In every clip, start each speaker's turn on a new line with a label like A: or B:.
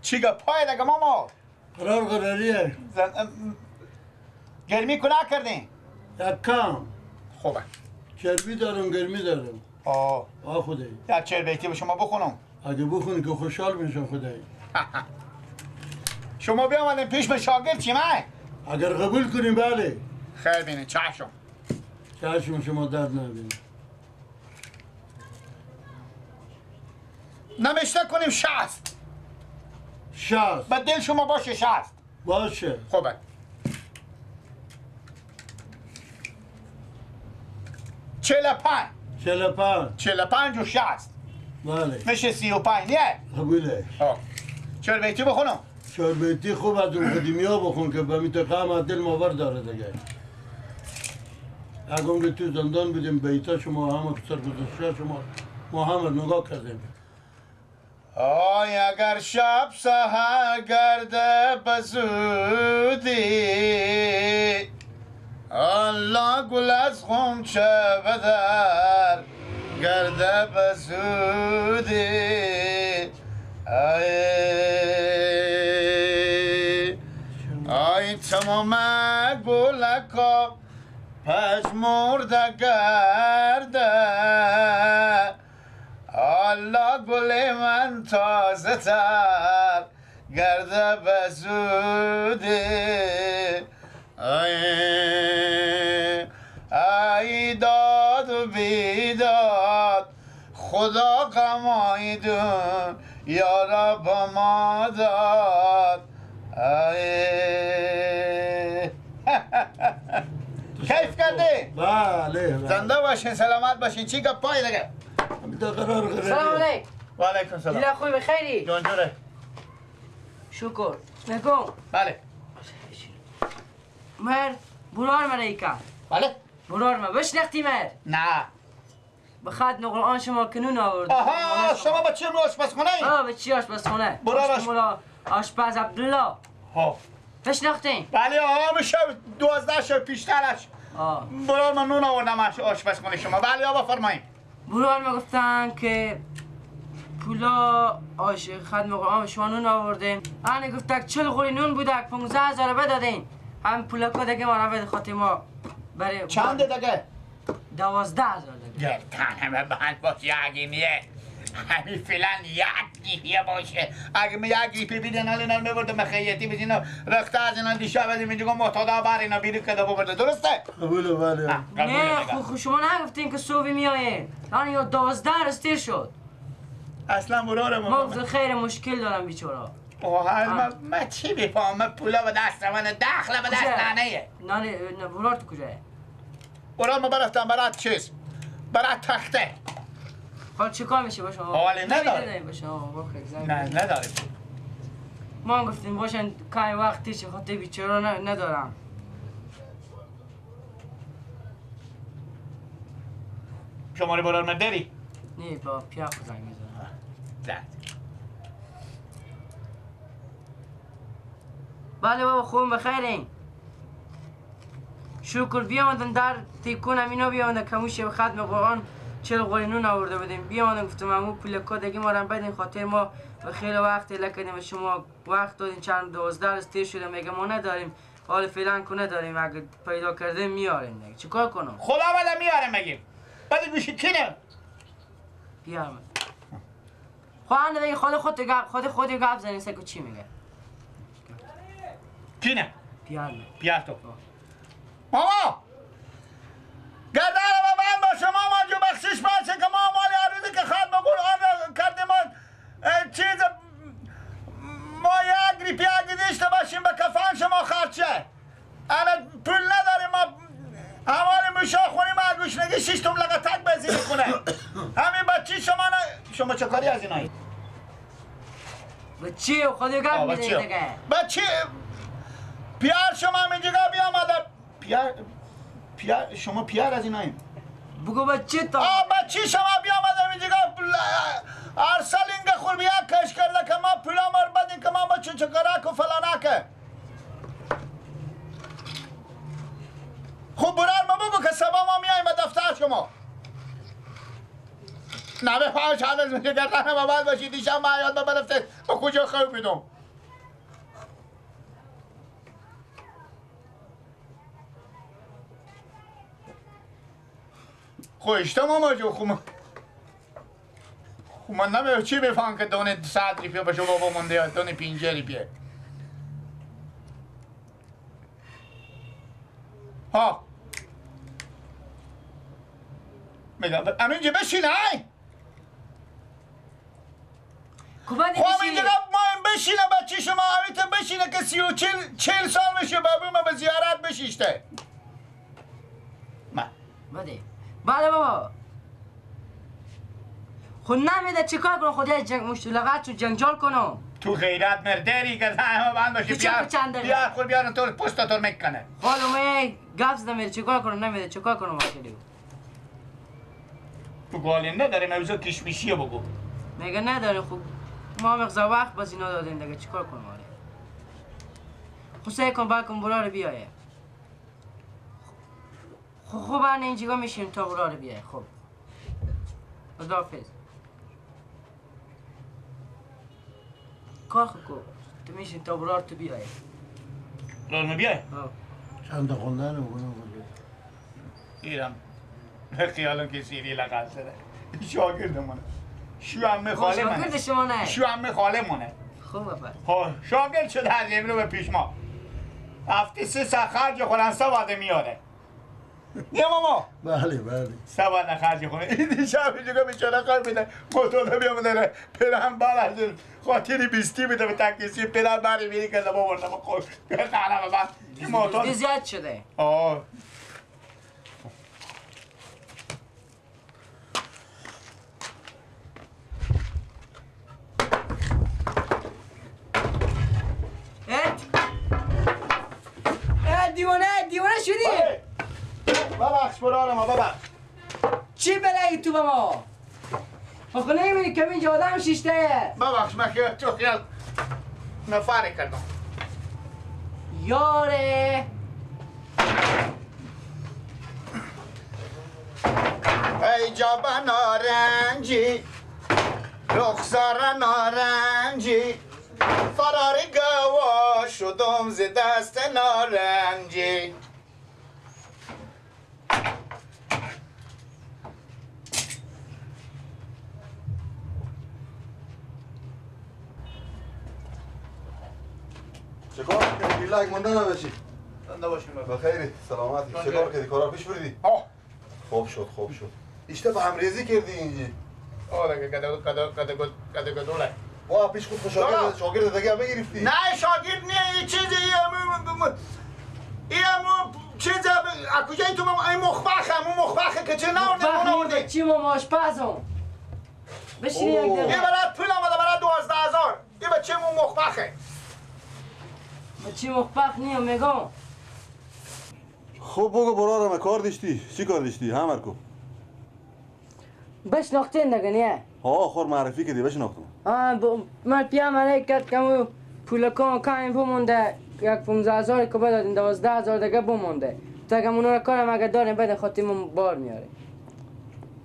A: چی گپای دیگه ماما؟
B: قرار قراریه.
A: گرمی کلا کردین؟
B: یک کم.
A: خوبه.
B: چربی دارم گرمی دارم.
A: آه.
B: آه خدایی.
A: یک چربیتی به شما بخونم.
B: اگه بخونی که خوشحال میشم خدایی.
A: شما بیامدین پیش به شاگرد چی من؟
B: اگر قبول کنیم بله.
A: خیر بینه چشم.
B: چشم شما درد نبینه.
A: نمشته کنیم 60.
B: 60.
A: به دل شما باشه 60.
B: باشه.
A: خوبه. 45.
B: 45.
A: 45 و 60.
B: بله.
A: میشه 35 نه؟
B: قبوله.
A: 40 بیتی بخونم.
B: 40 بیتی خوب از اون قدیمی ها بخون که به میتقام از دل ماور داره دیگه. اگه که تو زندان بودیم بیتا شما همه سر گذاشته شما ما همه نگاه کردیم.
A: آی اگر شب سحر گرده بزودی الله گل از غنچه بدر گرده بزودی آی آی تمام گلکا پژمرده گرده الله گل من تازه تر گرده بزودی ای داد و بیداد خدا غمایدون یا رب ما داد. کیف کردی؟
B: بله.
A: زنده باشین سلامت باشین. چی گپ پای دیگه؟
C: سلام علیکم.
A: و علیکم سلام.
C: الله خوبی بخیری؟
A: جان جوره.
C: شکر. نگم.
A: بله.
C: مر برار مرا ایکا.
A: بله؟
C: برار ما بشنختی مر؟
A: نه.
C: به خد قرآن شما کنون آورد.
A: آها شما با چی رو آشپزخونه ای؟
C: آه با چی آشپزخونه؟
A: برار
C: آشپز عبدالله.
A: ها.
C: بشناختین؟
A: بله آها میشه 12 شب پیشترش. برار من نون آوردم آشپزخونه شما. بله آقا بفرمایید.
C: برار ما گفتن که پولا آش خدم قرآن شما نون آوردیم. آنه گفت 40 قوری نون بوده 15,000 بدادین. هم پولا که دیگه ما رو خاطر ما برای
A: چند دیگه؟
C: 12,000 دیگه.
A: گردن همه بند باشه اگه نیه همین فعلا یک گیپیه باشه. اگه می یک گیپی بیدن حالا اینا میبرده مخیطی بیدین رخته از اینا دیشب از اینجا معتادا بر اینا بیرو کده ببرده. درسته؟
B: قبوله. بله.
C: نه خو شما نگفتین که صبح میایین. الان یا 12 روز تیر شد.
A: اصلا برار
C: ما خیر مشکل دارم بیچاره.
A: آه من چی بفهمم؟ من پولا به دست من دخل به دست ننه.
C: ننه برار تو کجاه؟
A: برار من برفتم برات چیز برات تخته.
C: حالا چه کار میشه باشه؟
A: حالی نداره. نه نداره.
C: ما گفتیم باشن کای وقتی چه خاطر بیچاره ندارم.
A: شماره برار من داری؟
C: نه با پیاق زنگ میزنم.
A: زد.
C: بله بابا خوبم بخیرین. شکر بیامدن در تیکونم اینا بیامدن کموشه به ختم قرآن 40 قوری نون آورده بودیم. بیامدن گفتم عمو پول کادگی ما رو بدین خاطر ما و خیلی وقت لکدیم و شما وقت دادین چند 12 روز تیر شده میگه ما نداریم. حالا فعلا کو نداریم اگه پیدا کردیم میاریم دیگه. چیکار کنم؟
A: خدا بده میارم بگیم. بعد گوشی کینه؟
C: بیارم. خواهنده بگی خود گپ خود گپ زنی سکو چی میگه؟
A: کینه؟
C: پیار
A: پیار تو. ماما گردن من با شما ما جو بخشش باشه که ما مال عروضی که ختم قرآن را کردیم چیز ما یک ریپی اگه داشته باشیم به کفن شما خرچه. الان پول نداریم ما همال موشا خونیم گوشنگی 6 توم لگه تک بزی میکنه. همین بچی شما نه شما چه کاری از اینایی؟
C: بچی خود گپ میزنی دیگه.
A: بچی پیار شما اینجا بیامده پیار پیار شما پیار از ایناییم.
C: بگو بچی تا
A: آ بچی شما بیامده اینجا ارسل اینگه خور بیا کش کرده که ما پولا مر بدین که ما بچه چکرک و فلانکه. خب برار ما بگو که سبا ما میاییم به دفتر شما. نه بفهم چند از میشه گردن ما باید باشی دیشب ما یاد برفته با کجا خواب بیدم. خوشتا ماما جو خو من نمی‌دونم چی بفهم که دونه 100 روپیه به شما بابا مونده یا دونه 50 روپیه. ها میگم همینجا بشین ای
C: خب
A: اینجا ما این بشینه بچه شما همیت بشینه که 40 سال میشه بابا ما به زیارت بشیشته. ما
C: بده بله بابا. خود نمیده چیکار کنم؟ خود جنگ مشتلقات تو جنجال کنم.
A: تو غیرت مردری که همه بند باشی بیار خود بیار تو پشت تو میکنه.
C: حالا من گپ زدم چیکار کنم نمیده چیکار کنم آخری.
A: تو گالی نداری موضوع کشمیشیه بگو.
C: میگه نداره. خوب ما مغزا وقت باز اینا دادیم دیگه چیکار کنم آره. خب سعی کن بالکن برار بیایه. خب من اینجا میشیم تا برار بیایه. خب خداحافظ. کار خوب کو تو میشین تا برار تو بیایه.
A: برار بیایه؟
B: چند خوندن بکنم
A: ایرم به خیالم که سیری لقل شده شاگرد منه. شو عمه خاله منه.
C: شاگرد شما نه؟
A: شو عمه خاله منه.
C: خوب پس
A: ها شاگرد شده از امرو به پیش ما هفته 3 ساعت خرج خورن 3 وعده میاره. نه ماما؟
B: بله بله
A: 3 وعده خرج خونه این شب اینجا بیچاره خواهی میده موتور بیام داره پرم بر از خاطری 20 میده به تکیسی پرم بری میری که بابا بردم خود خانم بعد این موتور
C: زیاد شده.
A: آه
C: دیوانه دیوانه شدی؟
A: ببخش برار ما ببخش.
C: چی بلایی تو به ما؟ آخه نمی‌بینی که اینجا آدم شیشته؟
A: ببخش من که تو خیال نفره کردم.
C: یاره
A: ای جابا نارنجی رخسار نارنجی فرار گوا شدم ز دست نارنجی.
D: چکار کردی؟ لگ مونده نباشی.
A: زنده باشیم.
D: بخیری سلامتی. چکار کردی؟ کارا پیش بردی؟
A: آه
D: خوب شد خوب شد. ایشته به هم ریزی کردی اینجا.
A: آه دیگه کدو کدو کدو کدو کدو
D: وا پیش خود شاگرد دیگه هم گرفتی؟
A: نه شاگرد نه یه چیزی یه چیز کجایی تو این مخبخه اون مخبخه که چه نورده اون آورده
C: چی ما آشپزم بشین یک دقیقه.
A: یه برات پول آمده برات 12,000 یه بچه مو مخبخه.
C: بچه مخبخ نیم میگم.
D: خب بگو برارم کار داشتی چی کار داشتی همر کو
C: بشناختین دیگه نه؟
D: ها خور معرفی کردی بشناختم.
C: من پیام علیه کرد که مو پولکام کم بمونده یک 15,000 که بدادیم 12,000 دیگه بمونده تا که اونا رو کارم اگه داریم بده خاطرمون بار میاره.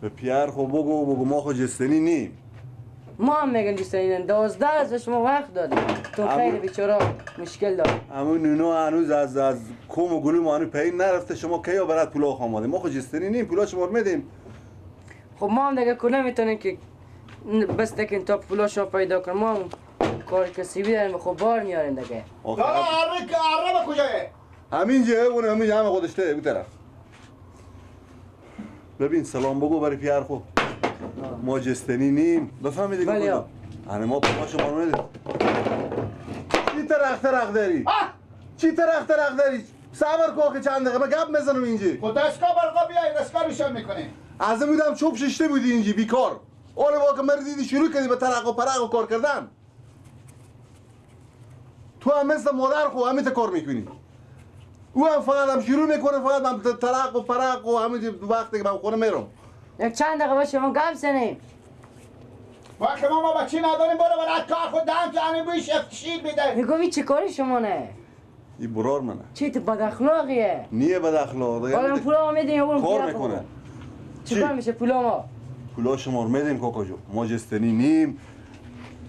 D: به پیر خب بگو ما خو جستنی نیم.
C: ما هم میگن جستنی نیم. 12,000 شما وقت دادیم تو خیلی بیچاره مشکل داریم.
D: همون نونو هنوز از کوم و گلوم هنوز پایین نرفته شما کیا برات پولا آماده. ما خو جستنی نیم پولا شما رو میدیم.
C: خب ما هم دیگه کلا میتونیم که بس تکین تا پولا شما پیدا کنیم. ما هم کار کسی داریم خب بار میاریم دیگه.
A: لالا اره به کجایه؟
D: همینجا اون همینجا همه خودشته اون طرف. ببین سلام بگو برای پیر خو ما جستنی نیم بفهمی دیگه. بله یعنی ما پولا شما رو میدیم. چی ترق ترق داری؟ چی ترق ترق داری؟ صبر کن آخه چند دقیقه من گپ میزنم اینجا.
A: خب دستگاه برقا بیای دستگاه روشن میکنی.
D: از بودم چوب ششته بودی اینجا بیکار. آره واقعا من دیدی شروع کردی به ترق و پرق و کار کردن. تو هم مثل مادر خو همین کار میکنی. او هم فقط هم شروع میکنه فقط هم ترق و پرق و همین وقتی که من خونه میرم.
C: یک چند دقیقه باشه ما گپ زنیم.
A: وقتی ما بچه نداریم برو برات کار خود دم که همین بویش شیر میده.
C: میگم این چه کاری شما نه؟
D: این برار منه.
C: چی تو بد اخلاقیه؟
D: نیه بد اخلاق.
C: حالا پولا میدیم
D: کار میکنه.
C: چیکار میشه پولا ما؟
D: پولا شما رو میدیم کاکا جو. ما جستنی نیم.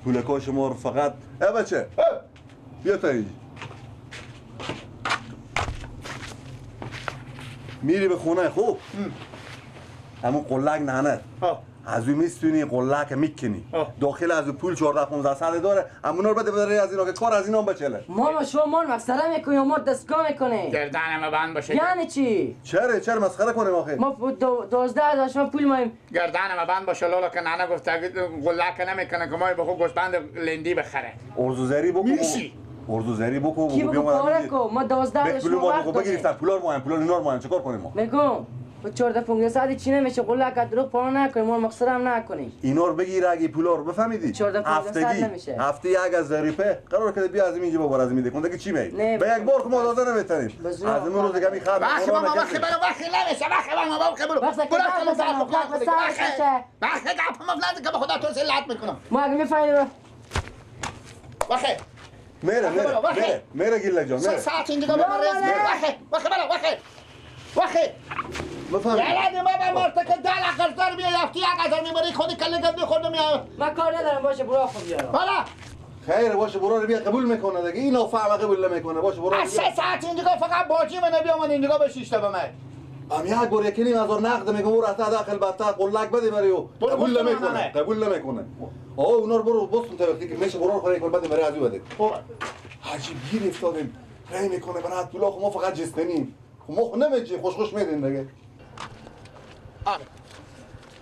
D: پولکا شما رو فقط ای بچه بیا تا اینجا. میری به خونه خوب همون قلک نهنه از او میستونی قلک میکنی داخل از او پول 14 15 صد داره همونا رو بده بده از اینا که کار از اینا بچله.
C: ماما شما مال مسخره میکنی یا ما دستگاه میکنی؟
A: گردن ما بند باشه.
C: یعنی چی؟
D: چرا مسخره کنیم آخه؟
C: ما 12 شما پول مایم.
A: گردن ما بند باشه لالا که نانا گفت قلک نمیکنه که ما بخو گوشبند لندی بخره.
D: ارزوزری بکن. ارزوزری بکن
C: کی بگو ما 12 شما وقت
D: بگیریم پولا رو مایم پولا اینا رو مایم چیکار کنیم ما؟
C: میگم 14 15 صد چی نمیشه قلک دروغ پا نکنی ما مقصر هم نکنی.
D: اینا رو بگیر اگه پولا رو بفهمیدی
C: هفتگی نمیشه.
D: هفته یک از ریپه قرار که بیا از اینجا بابا از میده کنده که چی می به یک بار که ما داده نمیتونیم از اون روز دیگه میخوام
A: وقتی ما وقتی برو وقتی نمیشه وقتی ما وقتی برو برو وقتی گپ ما نزد که به خدا تو سلات میکنم.
C: ما اگه میفهمیدیم
A: وقتی
D: میره میره میره میره گیلک جان میره
A: ساعت اینجا به وقتی وقتی برو وقتی وقتی یالا ما با مرتکه دل قرضدار بیا یافتی یک هزار میبری خودی کله گند خود میاد.
C: من کار ندارم باشه برو خود بیارم.
A: بالا
D: خیر باشه برو رو بیا قبول میکنه دیگه اینو فهم قبول نمیکنه باشه برو.
A: از 3 ساعت اینجا فقط باجی من بیا من اینجا به 6 تا به من.
D: ام یک بار یک نیم هزار نقد میگم او رفته داخل بطه قلک بده برای او قبول نمیکنه قبول نمیکنه. آه اونا رو برو بستون تا وقتی که میشه برو خود یک بار بده برای از او بده. عجیب گیر افتادیم رای میکنه برات پولا ما فقط جستنیم ما خو نمیجی خوش خوش میدین دیگه.
A: آره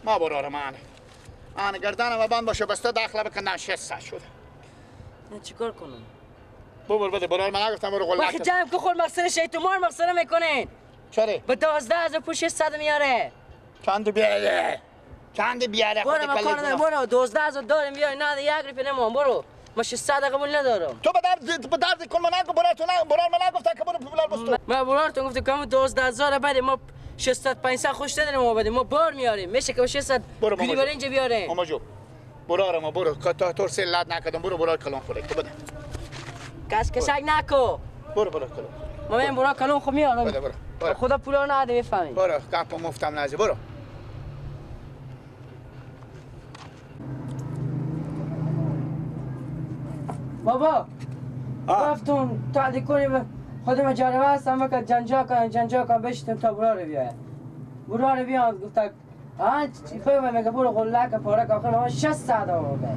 A: ما برارم آنه آنه گردنم بند باشه بسته داخل بکنم 6 ساعت شده.
C: نه چیکار کنم؟
A: ببر بده برار من نگفتم برو قلک.
C: وقتی جمع که خود مقصر شیطان مقصر میکنین.
A: چرا؟
C: به 12,000 پول 600 میاره.
A: چند بیاره؟ چند بیاره؟
C: برو ما کار ندارم برو 12,000 داریم بیای نه یک روپیه نمون برو. ما 600 قبول ندارم.
A: تو به درد کن من نگو برا تو نه برار من نگفتم که برو پول بستو.
C: ما برار تو گفتم که 12,000 بده ما 600 500 خوش نداریم ما بده ما بار میاریم میشه که 600 پولی بر اینجا بیاریم.
A: ماما جو برو آرام برو که تا تو سلات نکردم برو برو کلون خوره تو بده.
C: کس کشک نکو.
A: برو برو کلون.
C: ما من برو کلون خو میارم.
A: بده برو.
C: خدا پولا نده میفهمی.
A: برو گپ مفتم نزی برو.
C: بابا رفتم تعدی کنیم خودم جارو هستم که جنجا کن جنجا کن بشتم تا برا رو بیاید برا رو بیاد گفت آن چی فهم میگه برو قلک پاره که آخر ما 600 آورده.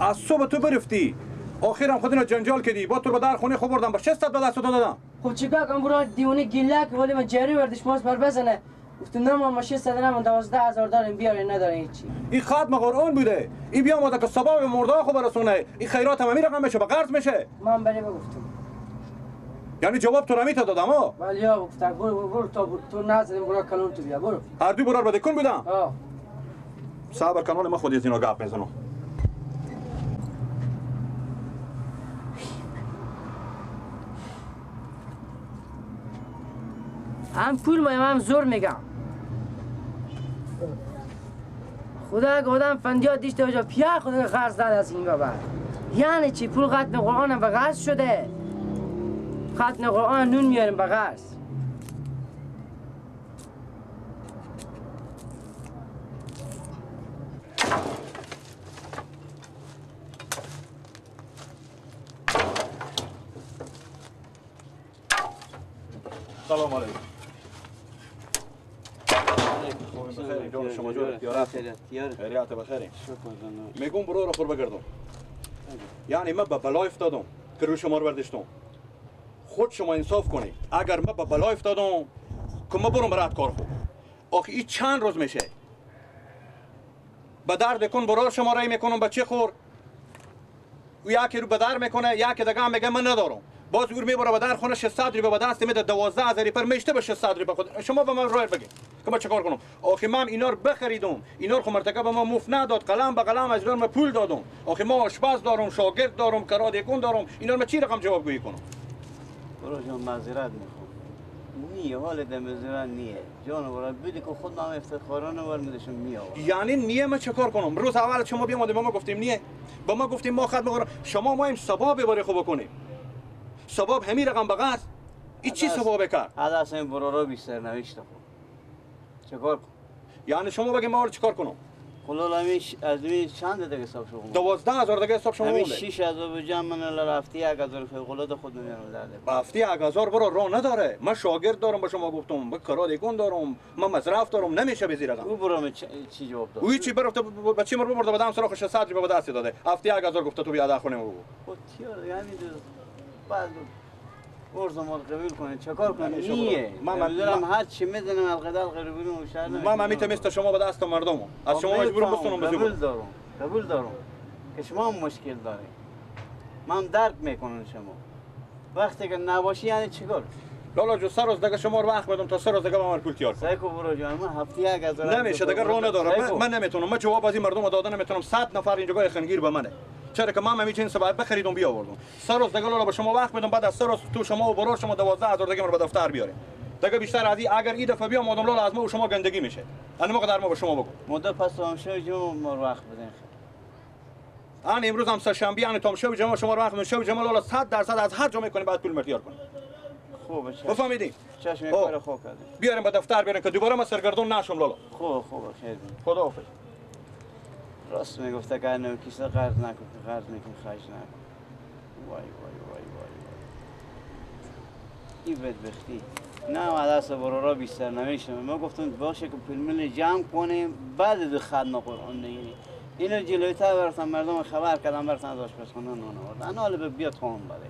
E: از صبح تو برفتی آخرم خود اینا جنجال کردی با تو رو در خونه خو بردم با 600 به دست دادم.
C: خب چیکار کنم برا دیوونه گیلک ولی من جری بردش ماست بر بزنه گفتم نه ما 600 نه 12,000 داریم بیارین ندارین هیچی.
E: این ختم قرآن بوده این بیا ماده که ثواب مرده خو برسونه این خیرات هم رقم میشه به قرض میشه.
C: من بری بگفتم
E: یعنی جواب تو رمیت دادم ها.
C: ولی ها گفتم برو برو تا تو نزدیم برو کلون تو بیا برو.
E: هر دو برار بده کن بودم. صبر کن ما خودی از اینا گپ میزنم.
C: هم پول مایم هم زور میگم. خدا اگه آدم فندیات دیشته باشه پیار خدا قرض داد از این بابا. یعنی چی پول ختم قرآن هم به قرض شده. ختم قرآن نون میاریم به قرض.
E: سلام علیکم. شما جور خیریت بخیریم. میگم برو رو خور بگردم. یعنی من به بلا افتادم که رو شما رو برداشتم. خود شما انصاف کنی اگر من به بلا افتادم که ما برم برات کار خود. آخه این چند روز میشه به درد کن برار شما رای میکنم بچه خور او یکی رو به در میکنه یکی دیگه هم میگه من ندارم باز او میبره به در خونه 600 روپیه به دست میده 12,000 روپیه میشته به 600 روپیه خود شما به من رای بگید که من چیکار کنم. آخه من اینا رو بخریدم اینا رو خو مرتکب ما مفت نداد قلم به قلم از من پول دادم. آخه ما آشپز دارم شاگرد دارم کرادیکون دارم اینا رو من چی رقم جوابگویی کنم؟
F: برو جان معذرت میخوام نیه حال دمزران نیه جان برای بده که خود من افتخارانه ور میدشم میآورم.
E: یعنی نیه من چیکار کنم؟ روز اول شما بیامده به ما گفتیم نیه با ما گفتیم ما خدمت قرآن شما ما این ثواب برای خو بکنیم ثواب همین رقم به قرض این چی ثواب کرد؟
F: از این برارا بیشتر نوشته خود چیکار کنم؟
E: یعنی شما بگید ما چیکار کنم؟
F: خلال همین از این چند دیگه حساب شما
E: 12000 دیگه حساب شما
F: همین 6000 جمع من رفتی 1000 فوق خود میارم درده.
E: با هفته 1000 برو راه نداره. من شاگرد دارم به شما گفتم، به کرادیکون دارم، من مصرف دارم، نمیشه به زیر رقم.
F: او برام چی جواب داد؟
E: او چی برفت بچه مر ببرده بدم سراخ 600 روپیه به دست داده. هفته 1000 گفته تو بیا ادا خونه بگو.
F: خب تیار یعنی بعد ارز مال قبول کنه چیکار کنه؟ نیه. من دارم هر چی میزنم القدر غریبون و شهر.
E: من میتم شما به دست مردمو. از شما مجبورم بستونم بزنم.
F: قبول دارم. قبول دارم که شما مشکل دارید. من درک میکنم شما. وقتی که نباشی یعنی چیکار؟
E: لالا جو سه روز دیگه شما رو وقت میدم تا سه روز دیگه به من پول تیار کن.
F: سعی کو برو جان من هفته 1000
E: نمیشه دیگه راه ندارم. من نمیتونم. من جواب از این مردم دادن نمیتونم. 100 نفر اینجا خنگیر به منه. چرا که من همین باید بخریدم بیاوردم. سه روز دیگه لالا به شما وقت میدم، بعد از سه روز تو شما و برار شما 12000 دیگه من به دفتر بیارین. دیگه بیشتر از این اگر این دفعه بیام آدم لالا از ما و شما گندگی میشه. انا مقدر ما به شما بگو.
F: مدت پس هم شو جو ما وقت بدین.
E: ان امروز هم سه شنبه ان تام شو جمع شما رو وقت میدم. شو جمع لالا 100% از هر جا میکنی بعد پول مرتیار کنی.
F: خوبه
E: بفهمیدی؟
F: چشم کار خوب کردی.
E: بیاریم به دفتر بیاریم که دوباره ما سرگردون نشم لالا.
F: خوب خوب خیر.
E: خداحافظ.
F: راست میگفت که نو کیسه قرض نکن، قرض میکن خرج نکن. وای وای وای وای این بدبختی. نه دست برارا بیشتر نمیشه. ما گفتم باشه که پول مل جمع کنیم بعد دو ختم قرآن نگیریم. اینو جلویتر برفتم مردم خبر کردم برفتم از آشپزخانه نان آوردن. حالا بیا تو هم بده.